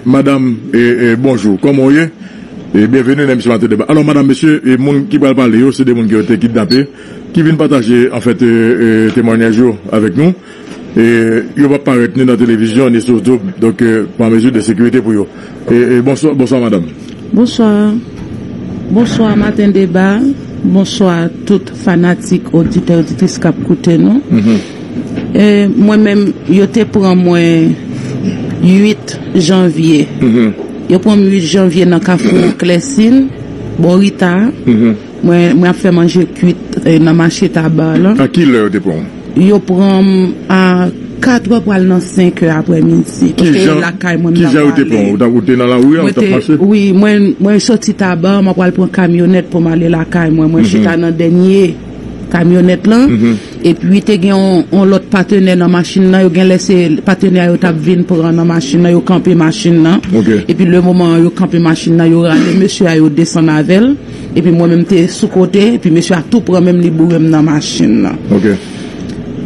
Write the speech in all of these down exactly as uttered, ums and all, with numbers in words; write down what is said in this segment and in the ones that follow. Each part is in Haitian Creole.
Madanm, e, e, bonjou. Kòman w ye? E byenveni nan emisyon Maten Deba. Alò, madanm, mesye, e moun ki pral pale yo, se de moun ki yo te kidnape, ki vin pataje, anfèt, e, e, temwanyaj yo avèk nou. E yo p ap parèt ni nan televizyon, ni sou YouTube, donk, e, pran mezi de sekirite pou yo. E, e, bonswa, bonswa, madanm. Bonswa. Bonswa, Maten Deba. Bonswa, tout fanatik, oditè, oditris k ap koute nou. E, mwen menm, yo te pran mwen uit janvye. Yo pran m uit janvye nan Kafou Klèsin, bò Rita. Mwen, mwen ap fè manje kwit, e, nan mache Taba lan. A ki lè yo te pran w? Yo pran m a katrè pral nan senkè aprèmidi. Kote lakay mwen m t ap pale. Ki jan yo te pran w? Ou t ap, ou te nan lari a, ou t ap mache? Wi, mwen, mwen soti Taba, mwen pral pran kamyonèt pou m ale lakay mwen. Mwen chita nan dènye kamyonèt lan. Epi te gen yon, yon lòt patenè nan machin nan. Yo gen lè se patenè a yo t ap vin pran nan machin nan. Yo kanpe machin nan. Epi le moman yo kanpe machin nan, yo rale mesye a, yo desann avè l. Epi mwen menm te sou kote, epi mesye a tou pran men m, li boure m nan machin nan.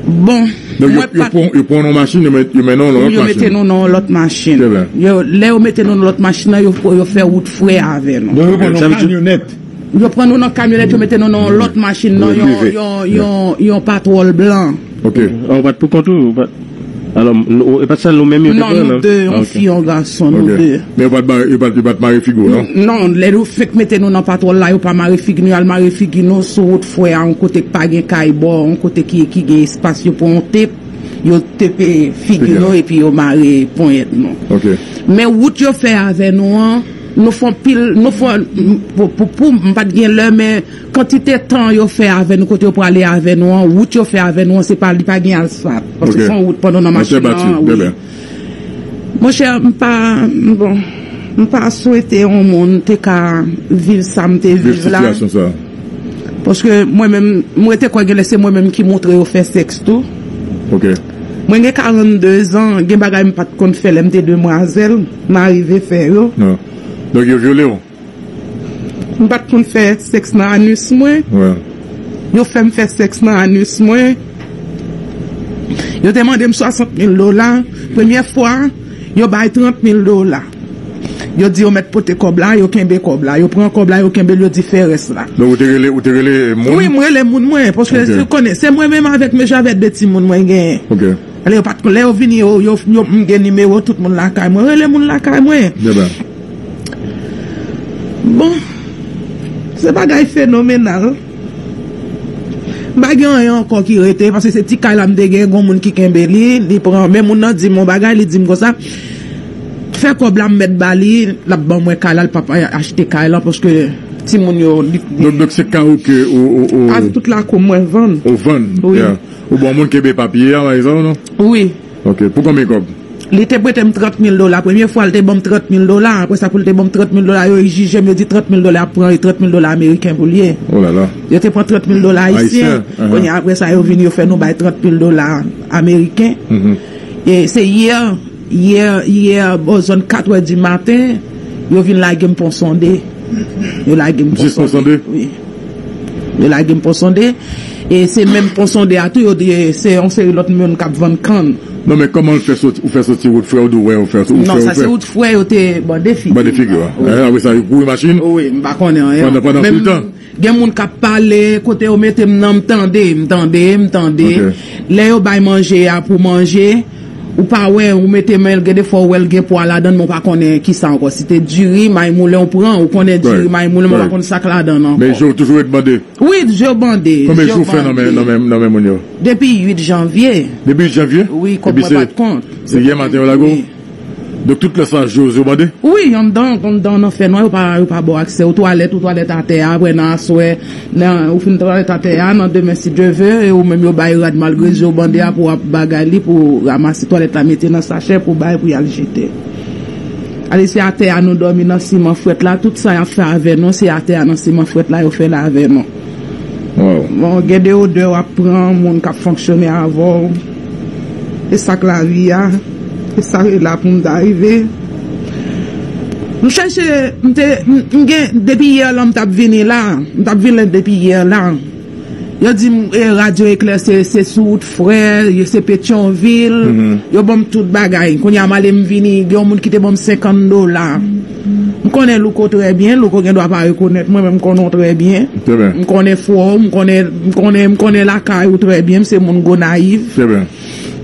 Bon, donk, yo, mwen yo pa t pran, yo pran w nan machin, yo met, yo mennen w nan yon lòt machin. Yo mete nou nan yon lòt machin. Yo, lè yo mete nou nan lòt machin nan, yo, yo fè wout frè avè nou. Donk, yo pran w nan kamyonèt. Yo pran nou nan kamyonèt, yo mete nou nan yon lòt machin, nan yon, yon, yon, yon patwòl blan. Ok. Ah, ou pa t pou kont ou? Ou pa t... Alò, nou, e pa t sèl nou menm yo te pran, non? Non, nou de, yon fi, yon gason, nou de. Men yo pa t mare, yo pa t, yo pa t mare figi w, non? Non, lè yo fenk mete nou nan patwòl la, yo pa mare figi nou, y al mare figi nou sou wout frè a, yon kote k pa gen kay bò, yon kote ki, ki gen espas, yo pran yon tep, yo tepe figi nou, epi yo mare ponyèt nou. Ok. Men wout yo fè avè nou an, nou fè anpil, nou fè, pou, pou, pou, m pa t gen lè, men kantite tan yo fè avè nou, kote yo prale avè nou an, wout yo fè avè nou an, se pa, li pa gen asfalt. Paske se yon wout pandan nan machin nan, wi. Monchè, m pa, bon, m pa swete yon moun te ka viv sa m te viv la. Viv sitiyasyon sa. Paske mwen menm, m rete kwè gen lè se mwen menm ki montre yo fè sèks tou. Ok. Mwen gen karannde zan, gen bagay m pa t konn fè lè m te demwazèl, m arive fè yo. Non. Donk yo vyole w? M pa t konn fè sèks nan anis mwen. Yo fè m fè sèks nan anis mwen. Yo te mande m swasant mil dola. Premyè fwa, yo bay trant mil dola. Yo di yo mèt pote kòb la, yo kenbe kòb la. Yo pran kòb la, yo kenbe l, yo di fè rès la. Donk ou te rele, ou te rele moun? Wi, m rele moun mwen, paske ou konnen, se mwen menm avèk mesye avèk de timoun mwen genyen. Ok. Lè yo pa t, lè yo vini, yo, yo, yo, m gen nimewo tout moun lakay mwen. Rele moun lakay mwen. Bon, se bagay fenomenal. M pa gen anyen ankò ki rete, paske se ti kay la m te gen, gon moun ki kenbe li, li pran. Men moun nan di m yon bagay, li di m konsa, fè kòb la m mèt ba li, l ap ban mwen kay la, l p ap achte kay la, paske timoun yo, li... Donk, donk se kay ou ke ou, ou, ou... A, tout lakou mwen vann. Ou vann? Wi. Ou bon moun kenbe papye a, pa egzanp, non? Wi. Ok, pou konbyen kòb? Li te prete m trant mil dola. Premye fwa, li te ban m trant mil dola. Apre sa, pou li te ban m trant mil dola, yo jije m, yo di trant mil dola ap pran, e trant mil dola ameriken pou l ye. Oh là là. Yo te pran trant mil dola ayisyen. Ayisyen, ahan. Kounye a, apre sa, yo vin, yo fè nou bay trant mil dola ameriken. E se yè, yè, yè, bò zòn katrè di maten, yo vin lage m Pon Sonde. Yo lage m Pon Sonde. Jis Pon Sonde? Wi. Yo lage m Pon Sonde. E se menm Pon Sonde a tou, yo di, e, se yon seri lòt moun k ap vann kann. Non, men kòman l fè soti, ou fè soti wout frè, ou di w wè, ou fè, ou fè, ou fè? Non, sa se wout frè, yo te bande figi. Bande figi, wi. Apre sa, yo kouri machin? Wi, m pa konnen anyen. Pandan, pandan tout tan? Gen moun k ap pale, kote yo mete m nan, m tande, m tande, m tande. Ok. Lè yo bay manje a pou manje, ou pa wè, ou mete men l, gen de fwa ou wè l gen pwa ladan l, men ou pa konnen kisa ankò. Si te diri, may moulen ou pran, ou konnen diri, may moulen, men ou pa konn sa k ladan l ankò. Men je w toujou ret bande? Wi, je w bande. Konbyen jou w fè nan men, nan men, nan men moun yo? Depi uit janvye. Depi uit janvye? Wi, kòb mwen pa t kont. Epi se, se yè maten yo lage w? Wi. Donk tout lè sa, je w bande? Wi, anndan, anndan nan fènwa, yo pa, yo pa ba w aksè. Ou twalèt, ou twalèt atè a, apre nan aswè, nan, ou fin twalèt atè a, nan demen si Dye ve, e ou menm yo bay rad malgre je w bande a pou w ap bagay li, pou w ranmase twalèt la, mete nan sachè, pou w bay, pou y al jete. Ale se atè a nou dòmi nan siman frèt la, tout sa y ap fè avè nou, se atè a nan siman frèt la yo fè l avè nou. Bon, gen de odè w ap pran, moun k ap fonksyone avè w. E sa k lavi a, e sa k la pou m ta rive. M chèche, m te, m, m gen, depi yè lan m t ap vini la, m t ap vini depi yè lan. Yo di m, e, Radyo Eklè se, se sou wout Frè, yo se Petyonvil. Yo ban m tout bagay. Kounye a m ale m vini, gen yon moun ki te ban m senkant dola. M konnen Louko trè byen, Louko gen dwa pa rekonèt mwen, men m konnen w trè byen. M konnen fò w, m konnen, m konnen, m konnen lakay ou trè byen, m se moun Gonayiv.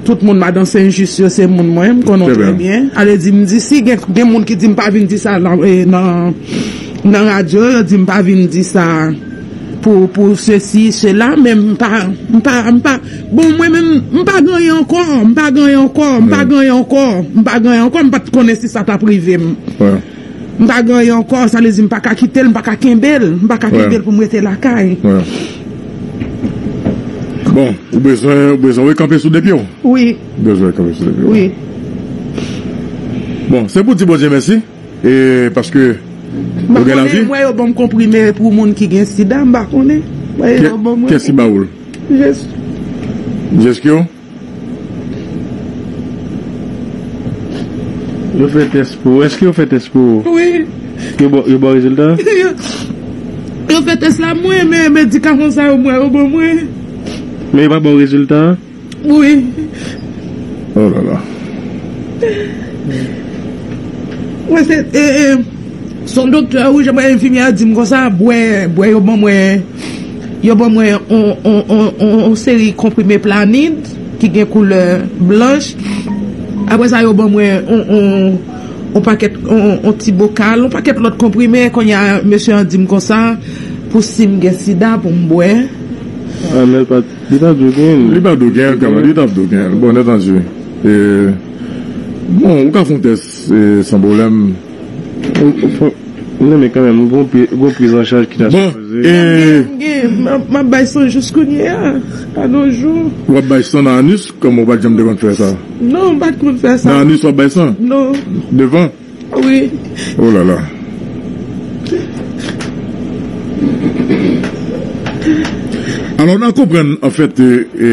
Tout moun madan Sen Jis yo se moun mwen, m konnen w trè byen. Ale di m di si gen, gen moun ki di m pa vin di sa nan, e, nan, nan radyo, yo di m pa vin di sa pou, pou sesi, sela, men m pa, m pa, m pa, bon, mwen menm, m pa ganyen ankò, m pa ganyen ankò, m pa ganyen ankò, m pa ganyen ankò, m pa t konnen si sa t ap rive m. M pa ganyen ankò, sa vle di m pa ka kite l, m pa ka kenbe l, m pa ka kenbe l pou m rete lakay. Bon, ou bezwen, ou bezwen rekanpe sou de pye w? Wi. Ou bezwen rekanpe sou de pye w? Wi. Bon, se pou di Bondye mèsi, e paske ou gen lavi. M pa konnen, m wè yo ban m konprime pou moun ki gen sida, m pa konnen. M wè yo ban m. Kiyès ki ba ou l? Jezi. Jezi ki ou? Yo fè tès pou ou. Èske yo fè tès pou ou? Wi. Yo ba, yo ba w rezilta? Yo, yo fè tès la mwen, men medikaman sa yo mwen, yo ban mwen. Men yo pa ba w rezilta? Wi. Oh la la. Mwen se, e, e, se yon doktè, wi, jan mwen enfimyè a di m konsa, bwè, bwè yo ban mwen, yo ban mwen on, on, on, on, on seri konprime Planid ki gen koulè blanch. Apre sa, yo ban mwen on, on, on pakèt, on, on ti bokal, on pakèt lòt konprime. Kounye a, mesye an di m konsa, pou si m gen sida, pou m bwè. Ah, men l pa t, li t ap dwe genyen l. Li pa t dwe genyen l kanmenm, li t ap dwe genyen l. Bon, nèt anjou. E, bon, ou ka fè yon tès, e, san pwoblèm. Ou, ou fè, non, men kanmenm, gon pri-, gon priz an chaj ki ta sipoze. Bon, e, m gen, m gen, m ap, m ap bay san jis kounye a, a nos jours. W ap bay san nan anus, kòm ou pa t janm te konn fè sa? Non, m pa t konn fè sa. Nan anus w ap bay san? Non. Devan? Wi. Oh la la. Alò, n a konprann, anfèt, e, e,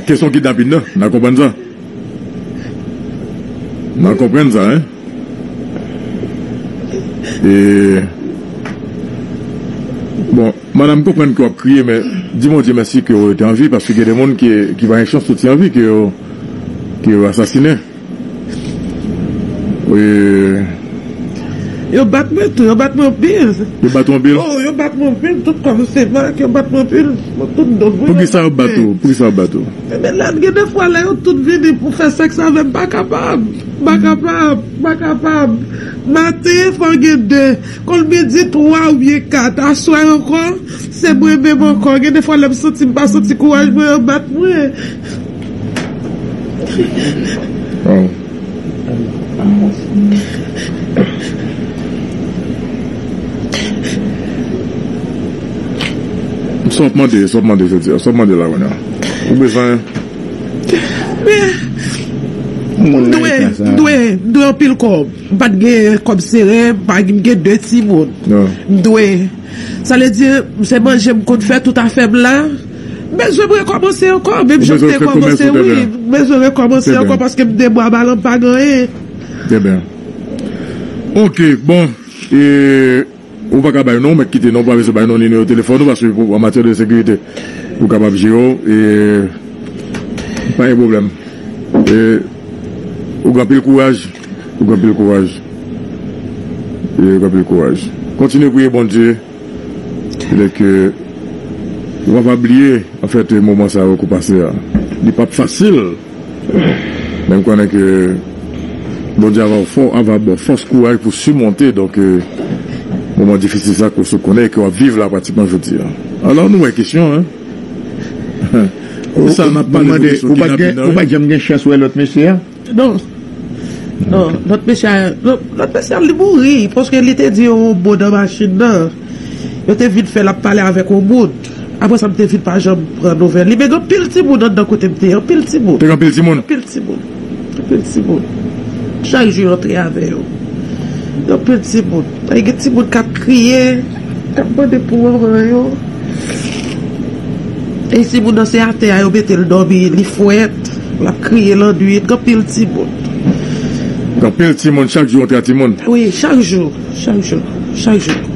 kesyon kidnapin nan, n a konprann sa. N a konprann sa, en. E, bon, madanm, m konprann ke w ap kriye, men di Bondye mèsi ke w rete an vi, paske gen de moun ki, ki pa gen chans soti an vi, ke yo, ke yo asasinen. Wi. Yo bat mwen tou, yo bat mwen anpil. Yo bat ou anpil? Oh, yo bat mwen anpil, tout kò m se mak, yo bat mwen anpil. Mwen tout do mwen. Poukisa yo bat ou? Poukisa yo bat ou? Ebyen, lè, gen de fwa, lè yo tout vini pou fè sèks avè m, m pa kapab. M pa kapab, m pa kapab. Maten, fò gen de. Kon l midi, twa oubyen kat. Aswè ankò, se mwen menm ankò. Gen de fwa, lè m santi m pa santi kouraj mwen, yo bat mwen. Waw. Sa w ap mande, sa w ap mande jodi a, sa w ap mande la kounye a. Ou bezwen. M dwe, m dwe, m dwe anpil kòb. M pa t gen kòb sere, m pa gen, m gen de timoun. M dwe. Sa vle di, se manje m konn fè tout afè m la. M bezwen rekòmanse ankò, menm jan m te kòmanse, wi. M bezwen rekòmanse ankò paske m de bwa balan m pa gen anyen. Trè byen. Ok, bon. E, ou pa ka bay non, ou mèt kite non, ou pa bezwen bay non, nimewo telefòn ou, paske pou, an matyè de sekirite, ou kapab jere w, e, pa gen pwoblèm. E, ou gen anpil kouraj, ou gen anpil kouraj. E, ou gen anpil kouraj. Kontinye priye Bondye. Petèt ke ou pa va bliye, anfèt, moman sa yo ke w pase a. Li p ap fasil. Men m konnen ke Bondye ava fò, ava ba w fòs, kouraj pou simonte, donk, e, moman difisil sa ke w sot konnen e ke w ap viv la pratikman jodi a. Alò, nou wè kesyon, en. Sa n ap pale de kesyon kidnapin nan, wi. Ou pa t janm gen chans wè lòt mesye a? Non. Non, lòt mesye a, lòt, lòt mesye a, li mouri, paske li te di yon mo nan machin nan. Yo te vin fè l ap pale avèk yon moun. Apre sa, m te vin pa janm pran nouvèl li. Men gen anpil timoun anndan kote m te ye, anpil timoun. Te gen anpil timoun? Anpil timoun. Anpil timoun. Chak jou yo antre avè yo. Gen anpil timoun. Gen timoun k ap kriye, k ap mande pou manman yo. E timoun nan se atè a yo mete l dòmi, li frèt, l ap kriye lannwit, gen anpil timoun. Gen anpil timoun, chak jou yon tra timoun. Wi, chak jou, chak jou, chak jou.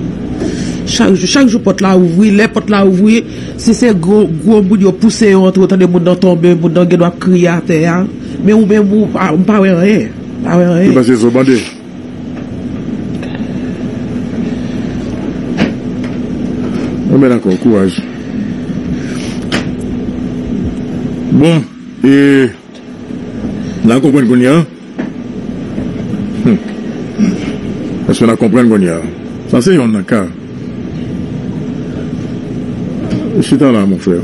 Chak jou, chak jou pòt la ouvri. Lè pòt la ouvri, si se gwo, gwo moun yo pouse yo antre, ou tande moun nan tonbe, moun nan gen dwa ap kriye atè a. Men ou menm, ou pa, m pa wè anyen. M pa wè anyen. Li panse se yon bande. Bon, ben dakò, kouraj. Bon, e, n a konprann kounye a. Hmm. Èske n a konprann kounye a? Sa se yonn nan ka. Chita la, mon frè.